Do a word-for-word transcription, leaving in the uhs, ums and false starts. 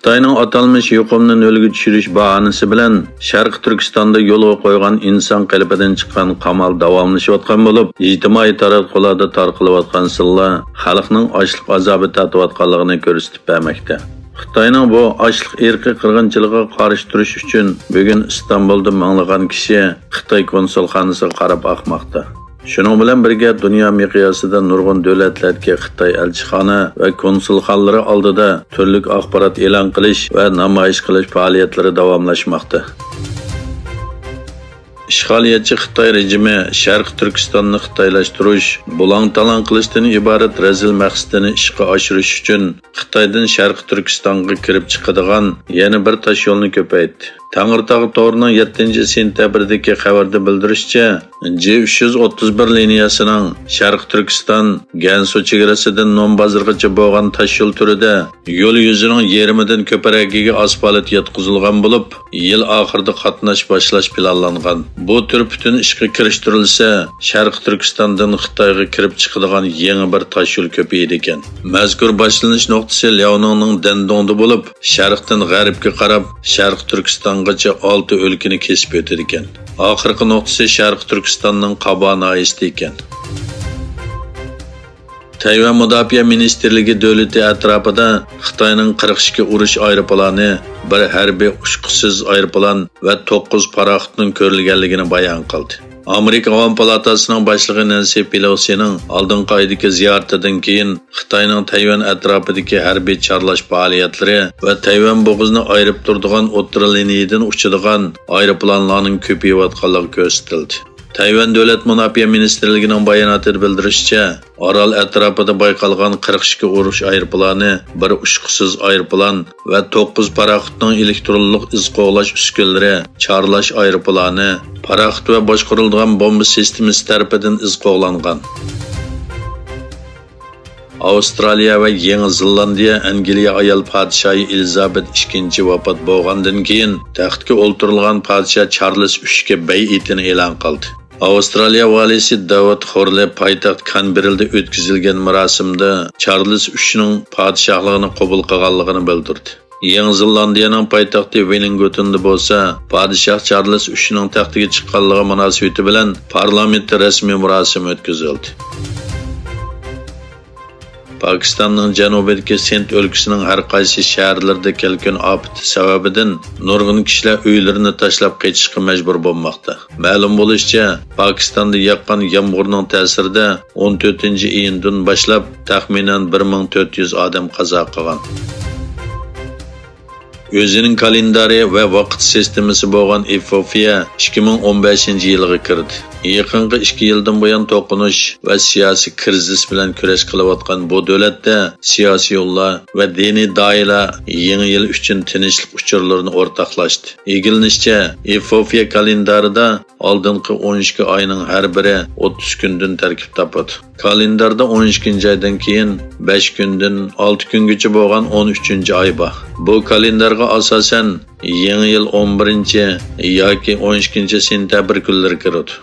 خىتاينىڭ ئاتالمىش يۇقۇمنى نۆلگە چۈشۈرۈش باھانىسى بىلەن شەرقىي تۈركىستاندا يولغا قويغان ئىنسان قېلىپىدىن چىققان قامال داۋاملىشىۋاتقان بولۇپ، ئىجتىمائىي تاراتقۇلاردا تارقىلىۋاتقان سىنلار خەلقنىڭ ئاچلىق ئازابى تارتىۋاتقانلىقىنى كۆرسىتىپ بەرمەكتە. خىتاينىڭ بۇ ئاچلىق ئىرقىي قىرغىنچىلىقىغا قارشى تۇرۇش ئۈچۈن بۈگۈن ئىستانبۇلدا مىڭلىغان كىشى خىتاي كونسۇلخانىسىغا قاراپ ئاقماقتا. شۇنىڭ بىلەن بىرگە، دۇنيا مىقياسىدا نۇرغۇن دۆلەتلەردىكى خىتاي ئەلچىخانا ۋە كونسۇلخانىلىرى ئالدىدا تۈرلۈك ئاخبارات ئېلان قىلىش ۋە نامايىش قىلىش پائالىيەتلىرى داۋاملاشماقتا. ئىشغالىيەتچى خىتاي رېجىمى شەرقىي تۈركىستاننى خىتايلاشتۇرۇش، بۇلاڭ-تالاڭ قىلىشتىن ئىبارەت رەزىل مەقسىتىنى ئىشقا ئاشۇرۇش ئۈچۈن، خىتايدىن شەرقىي تۈركىستانغا كىرىپ چىقىدىغان يەنە بىر تاشيولنى كۆپەيتتى. تەڭرىتاغ تورىنىڭ يەتتىنچى سېنتەبىردىكى خەۋىرىدە بىلدۈرۈشىچە، جى ئۈچ يۈز ئوتتۇز بىر لىنىيەسىنىڭ شەرقىي تۈركىستان، گەنسۇ چېگرىسىدىن نوم بازىرىغىچە بولغان تاشيول تۈرىدە يول يۈزىنىڭ يېرىمىدىن كۆپرەكىگە ئاسفالت ياتقۇزۇلغان بولۇپ، يىل ئاخىرىدا قاتناش باشلاش پىلانلانغان. بۇ تۈر پۈتۈن ئىشقا كىرىشتۈرۈلسە، شەرقىي تۈركىستاندىن خىتايغا كىرىپ چىقىدىغان يېڭى بىر تاشيول كۆپىيىدىكەن. مەزكۇر باشلىنىش نۇقتىسى لياۋنىڭنىڭ دەندۇڭدا بولۇپ، شەرقتىن غەربكە قاراپ، شەرقىي تۈركىستانغىچە ئالتە ئۆلكىنى كېسىپ ئۆتىدىكەن. ئاخىرقى نۇقتىسى شەرقىي تۈركىستاننىڭ قابا ناھىيەسىدە ئىكەن. تەيۋەن مۇداپىئە مىنىستىرلىكى دۆلىتى ئەتراپىدا خىتاينىڭ قىرىق ئىككى ئۇرۇش ئايروپىلانى، بىر ھەربىي ئۇچقۇسىز ئايروپىلان ۋە توققۇز پاراخوتنىڭ كۆرۈلگەنلىكىنى بايان قىلدى. ئامېرىكا ئاۋام پالاتاسىنىڭ باشلىقى نەنسى پېلوسىنىڭ ئالدىنقى ئايدىكى زىيارىتىدىن كېيىن، خىتاينىڭ تەيۋەن ئەتراپىدىكى ھەربىي چارلاش پائالىيەتلىرى ۋە تەيۋەن بوغۇزىنى ئايرىپ تۇرىدىغان ئوتتۇرا لىنىيىدىن ئۇچىدىغان ئايروپىلانلارنىڭ كۆپىيىۋاتقانلىقى كۆرسىتىلدى. تەيۋەن دۆلەت مۇداپىئە مىنىستىرلىكىنىڭ باياناتىدا بىلدۈرۈشىچە، ئارال ئەتراپىدا بايقالغان قىرىق ئىككى ئۇرۇش ئايروپىلانى، بىر ئۇچقۇسىز ئايروپىلان ۋە توققۇز پاراخوتنىڭ ئېلېكترونلۇق ئىز قوغلاش ئۈسكۈنىلىرى، چارلاش ئايروپىلانى، پاراخوت ۋە باشقۇرۇلىدىغان بومبا سىستېمىسى تەرىپىدىن ئىز قوغلانغان. ئاۋسترالىيە ۋە يېڭى زېلاندىيە ئەنگلىيە ئايال پادىشاھى ئېلىزابېت ئىككىنچى ۋاپات بولغاندىن كېيىن، تەختكە ئولتۇرۇلغان پادىشاھ چارلىز ئۈچكە بەيئىتىنى ئېلان قىلدى. ئاۋسترالىيە ۋالىسى داۋىد خورلى پايتەخت كانبېررىدا ئۆتكۈزۈلگەن مۇراسىمدا چارلىز ئۈچنىڭ پادىشاھلىقىنى قوبۇل قىلغانلىقىنى بىلدۈردى. يېڭى زېلاندىيەنىڭ پايتەختى ۋېللىنگتوندا بولسا، پادىشاھ چارلىز ئۈچنىڭ تەختىگە چىققانلىقى مۇناسىۋىتى بىلەن پارلامېنتتا رەسمىي مۇراسىم ئۆتكۈزۈلدى. پاكىستاننىڭ جەنۇبىدىكى سىند ئۆلكىسىنىڭ ھەر قايسى شەھەرلىرىدە كەلكۈن ئاپىتى سەۋەبىدىن نۇرغۇن كىشىلەر ئۆيلىرىنى تاشلاپ قېچىشقا مەجبۇر بولماقتا. مەلۇم بولۇشىچە، پاكىستاندا ياغقان يامغۇرنىڭ تەسىرىدە ئون تۆتىنچى ئىيۇندىن باشلاپ تەخمىنەن بىر مىڭ تۆت يۈز ئادەم قازا قىلغان. ئۆزىنىڭ كالېندارى ۋە ۋاقىت سىستېمىسى بولغان ئېفىئوپىيە ئىككى مىڭ ئون بەشىنچى يىلغا كىردى. يېقىنقى ئىككى يىلدىن بۇيان توقۇنۇش ۋە سىياسىي كىرىزىس بىلەن كۈرەش قىلىۋاتقان بۇ دۆلەتتە سىياسىيونلار ۋە دىنىي داھىيلار يېڭى يىل ئۈچۈن تىنچلىق ئۇچۇرلىرىنى ئورتاقلاشتى. ئىگىلىنىشىچە، ئېفىئوپىيە كالېندارىدا ئالدىنقى ئون ئىككى ئاينىڭ ھەر بىرى ئوتتۇز كۈندىن تەركىب تاپىدۇ. كالېنداردا ئون ئىككىنچى ئايدىن كېيىن بەش كۈندىن ئالتە كۈنگىچە بولغان ئون ئۈچىنچى ئاي بار. بۇ كالېندارغا ئاساسەن، يېڭى يىل ئون بىرىنچى ياكى ئون ئىككىنچى سېنتەبىر كۈنلىرى كىرىدۇ.